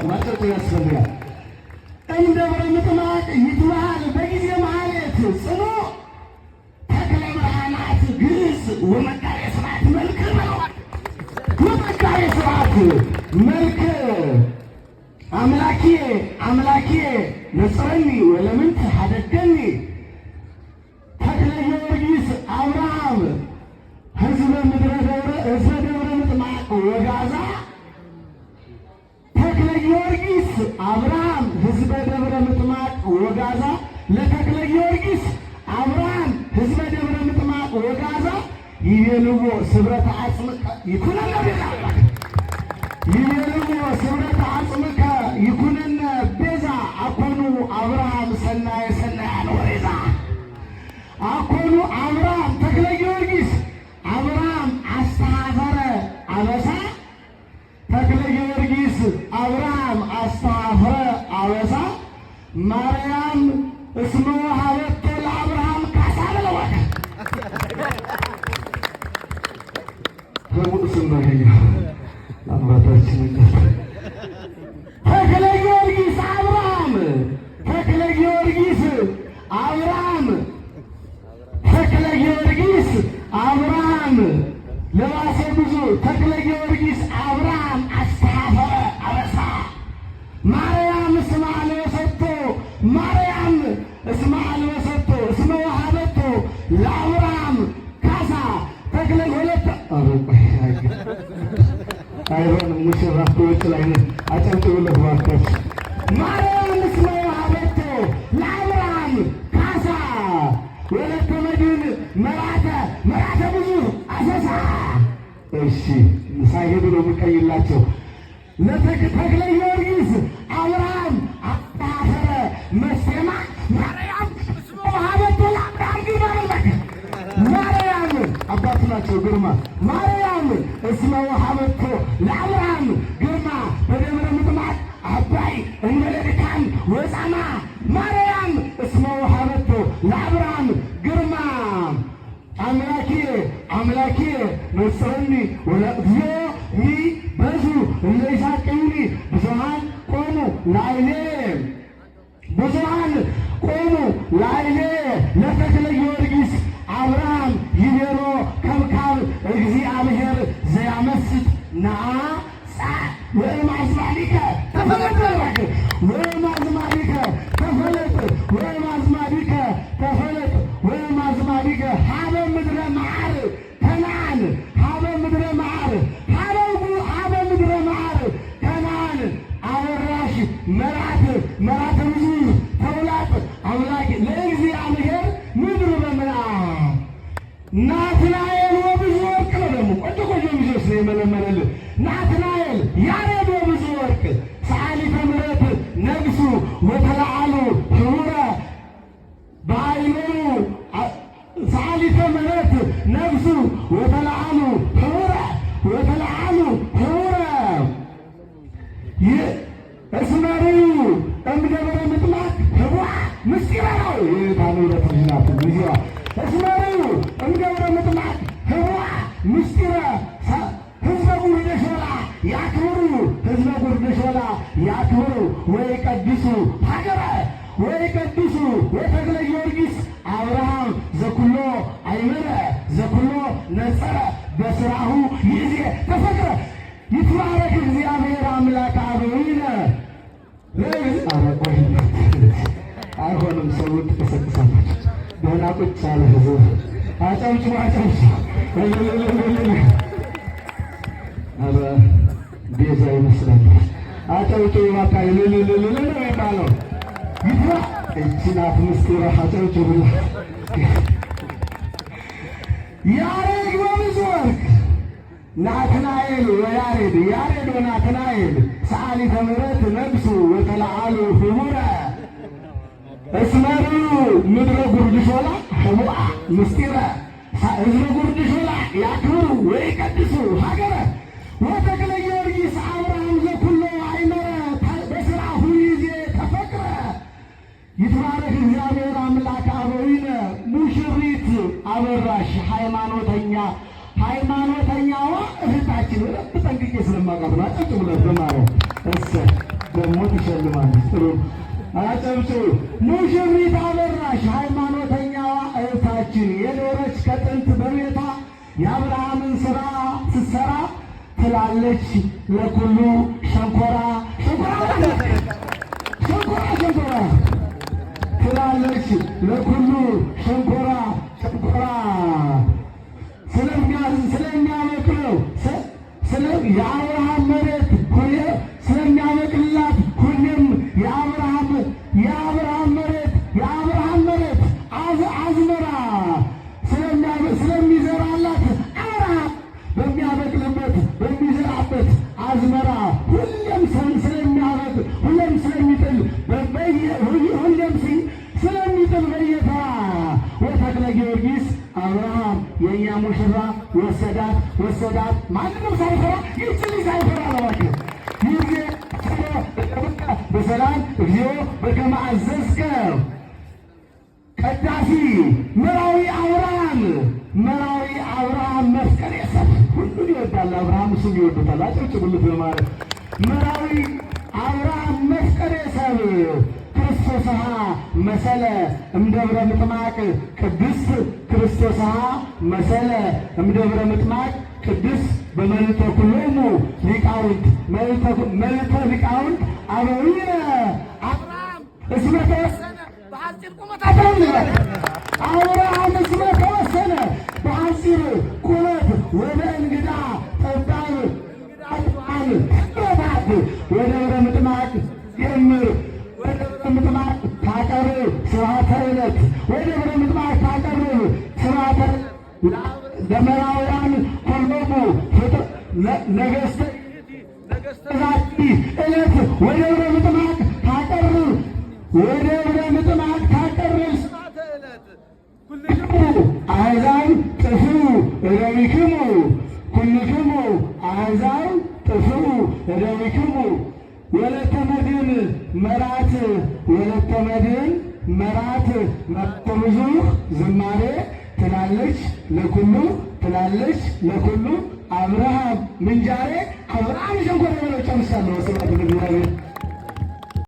ማጨብጨብ ያስፈልጋል። እምደብረ ምጥማቅ ይትበሃል በጊዜ ማህሌት ጽኑ ተክለ ብርሃናት ግዕዝ ወመጋቤ ስብሐት መልክ በለዋል። ወመጋቤ ስብሐት መልክ አምላኬ አምላኬ ነጽረኒ ወለምንት ሀደገኒ። ተክለ ጊዮርጊስ አብርሃም ህዝበ ምድረ ደብረ ህዝበ ደብረ ምጥማቅ ወጋዛ። ተክለ ጊዮርጊስ አብርሃም ህዝበ ደብረ ምጥማቅ ወጋዛ። ለተክለ ጊዮርጊስ አብርሃም ህዝበ ደብረ ምጥማቅ ወጋዛ ይቤልዎ ስብረተ አጽምከ ይኩነነ ቤዛ፣ ይቤልዎ ስብረተ አጽምከ ይኩነነ ቤዛ። አኮኑ አብርሃም ሰናየ ሰናያን ወሬዛ። አኮኑ አብርሃም ተክለ ጊዮርጊስ አብርሃም አስተሐፈረ አበሳ። ተክለ ጊዮርጊስ አብርሃም አስተሐፍረ አበሳ፣ ማርያም እስመ ወሀበቶ ለአብርሃም ካሳ በለዋል። በሙሉ ስናገኘው አባታችን ተክለ ጊዮርጊስ አብርሃም፣ ተክለ ጊዮርጊስ አብርሃም፣ ተክለ ጊዮርጊስ አብርሃም ለባሰ ብዙ። ተክለ ጊዮርጊስ አብርሃም አስተሐፈረ አበሳ፣ ማርያም እስመ አልበሰቶ፣ ማርያም እስመ አልበሰቶ እስመ ወሀበቶ ለአብርሃም ካሳ። ተክለ ወለተ አይሆንም። ሙሽራ ውጭ ላይ አጨብጭቡለት እባካችሁ። ማርያም እስመ ወሀበቶ ለአብርሃም ካሳ፣ ወለተ መድኅን መራተ መራተ ብዙ አሰሳ። እሺ፣ ሳይሄዱ ነው የምቀይላቸው። ለተክለ ጊዮርጊስ አብርሃም አታፈረ መስቴማ፣ ማርያም እስመ ወሀበቶ ለአብርሃም ግርማ መልክ። ማርያም አባቱ ናቸው ግርማ። ማርያም እስመ ወሀበቶ ለአብርሃም ግርማ በደብረ ምጥማቅ አባይ እንበለ ድካም ወጻማ። ማርያም እስመ ወሀበቶ ለአብርሃም ግርማ አምላኬ አምላኬ ነጽረኒ ወለእግዚኦ ሚ በዙ እለ ይሳቅዩኒ። ብዙኃን ቆሙ ላዕሌ፣ ብዙኃን ቆሙ ላዕሌ። ለተክለ ጊዮርጊስ አብርሃም ይቤሎ ከብካብ እግዚአብሔር ዘያመስጥ ነዓ ጻእ ወእምአዝማዲከ ተፈለጥ፣ ወእምአዝማዲከ ተፈለጥ፣ ወእምአዝማዲከ ተፈለጥ፣ ወእምአዝማዲከ ሀበ ምድረ መዓር ከነዓን፣ ሀበ ምድረ መዓር፣ ሀበ ምድረ መዓር ከነዓን። አበራሽ መራት መራተ ብዙ ተውላጥ አምላክ ለእግዚአብሔር ምድር በምልአ። ናትናኤል ወብዙ ወርቅ ነው። ደግሞ ቆንጆ ቆንጆ ሚዜዎች ነው የመለመለልን። ናትናኤል ያሬድ ወብዙ ወርቅ ሰዓሊተ ምሕረት ነግሱ ወተለዓሉ ህቡረ በአይኖሙ። ሰዓሊተ ምሕረት ነግሱ ወተለዓሉ ህቡረ፣ ወተለዓሉ ህቡረ። እስመ ርእዩ እምደብረ ምጥማቅ ህቡአ ምስጢረ ነው። የጌታ ምሕረት ልጅ ናት ሚዜዋ። እስመ ርእዩ እምደብረ ምጥማቅ ህቡአ ምስጢረ። ህዝበ ጉርድ ሾላ ያክብሩ፣ ህዝበ ጉርድ ሾላ ያክብሩ ወይ ቀድሱ ሀገረ ወይ ቀድሱ። ወተክለ ጊዮርጊስ አብርሃም ዘኩሎ አይመረ ዘኩሎ ነጸረ በስራሁ ይዜ ተፈቅረ። ይትባረክ እግዚአብሔር አምላክ አበዊነ። ኧረ ቆይ፣ አይሆንም፣ ሰውን ትቀሰቅሳላችሁ። ደህና ቁጭ አለ ህዝብ። አጨብጭቡ፣ አጨብጭቡ። ኧረ ቤዛ ይመስላል። አጨብጭቡ እባካችሁ። ልልልልል ነው የሚባለው። ይትባ እቺ ናት ምስጢር። አጨብጭቡላት። ያሬድ ወብዙ ወርቅ ናትናኤል ወያሬድ፣ ያሬድ ወናትናኤል ሰዓሊተ ምሕረት ነግሱ ወተለዓሉ ህቡረ። እስመ ርእዩ ምድረ ጉርድ ሾላ ህቡአ ምስጢረ። ህዝበ ጉርድ ሾላ ያክብሩ ወይቀድሱ ሀገረ። ወተክለ ጊዮርጊስ አብርሃም ዘኩሎ አይመረ በስራሁ ይዜ ተፈቅረ። ይትባረክ እግዚአብሔር አምላክ አበዊነ። ሙሽሪት አበራሽ ሃይማኖተኛ፣ ሃይማኖተኛዋ እህታችን በደንብ ጠንቅቄ ስለማውቃት ነው። አጨብጭቡላት በማርያም። እሰይ። ደግሞ ትሸልማለች። ጥሩ አጨብጭቡ። ሙሽሪት አበራሽ ሃይማኖተኛዋ እህታችን የኖረች ከጥንት በቤቷ የአብርሃምን ስራ ስትሰራ ትላለች ለኩሉ ሸንኮራ ሸንኮራ ሸንኮራ ሸንኮራ ትላለች ለኩሉ ሸንኮራ ሸንኮራ ስለሚያበቅለው የአብርሃም መሬት ስለሚያበቅልላት ሁሌም የአብርሃም መሬት የአብርሃም መሬት አዝመራ ስለሚዘራላት አብርሃም በሚያበቅልበት በሚዘራበት አዝመራ ሁሌም ስለሚያበቅል ሁሌም ስለሚጥል ሁሌም ስለሚጥል በየተራ ወተክለ ጊዮርጊስ አብርሃም የእኛ ሙሽራ ወሰዳት ወሰዳት ማንንም ሳይፈራ ይህች ልጅ ሳይፈራ ለባቸው ይዜ በሰላም እግዚኦ በከመ አዘዝከ። ቀዳሲ መራዊ አብርሃም መራዊ አብርሃም መፍቀሬ ሰብእ ሁሉን ይወዳል አብርሃም፣ እሱም ይወዱታል። አጨብጭቡለት በማለት መራዊ አብርሃም መፍቀሬ ሰብእ ክርስቶስሃ መሰለ እምደብረ ምጥማቅ ቅድስት ክርስቶስሃ መሰለ እምደብረ ምጥማቅ ቅድስት በመልዕልተ ኩሎሙ ሊቃውንት መልዕልተ ሊቃውንት አበዊነ አብርሃም እስመ ተወሰነ በሐፂር ቁመት አብርሃም እስመ ተወሰነ በሐፂር ቁመት ወደ እንግዳ ጠባብ ወደብረ ምጥማቅ ጀምር ወደብረ ምጥማቅ ታቀርብ ስብሐተ ዕለት ወደብረ ምጥማቅ ታቀርብ ስብሐተ ለመራውያን ኩሎሙ ነገሥተ ዛቲ ዕለት ወደብረ ምጥማቅ ታቀርብ ወደብረ ምጥማቅ ታቀርብ አሕዛብ ጥፍኡ እደዊክሙ ኩልክሙ አሕዛብ ጥፍኡ እደዊክሙ። ወለተ መድኅን መራት ወለተ መድኅን መራት መርተ ብዙ ዝማሬ ትላለች ለኩሉ ትላለች ለኩሉ አብርሃም ምንጃሬ አብርሃም ሸንኮረ ብለው ጨርሻለሁ። ስብሐት ለእግዚአብሔር።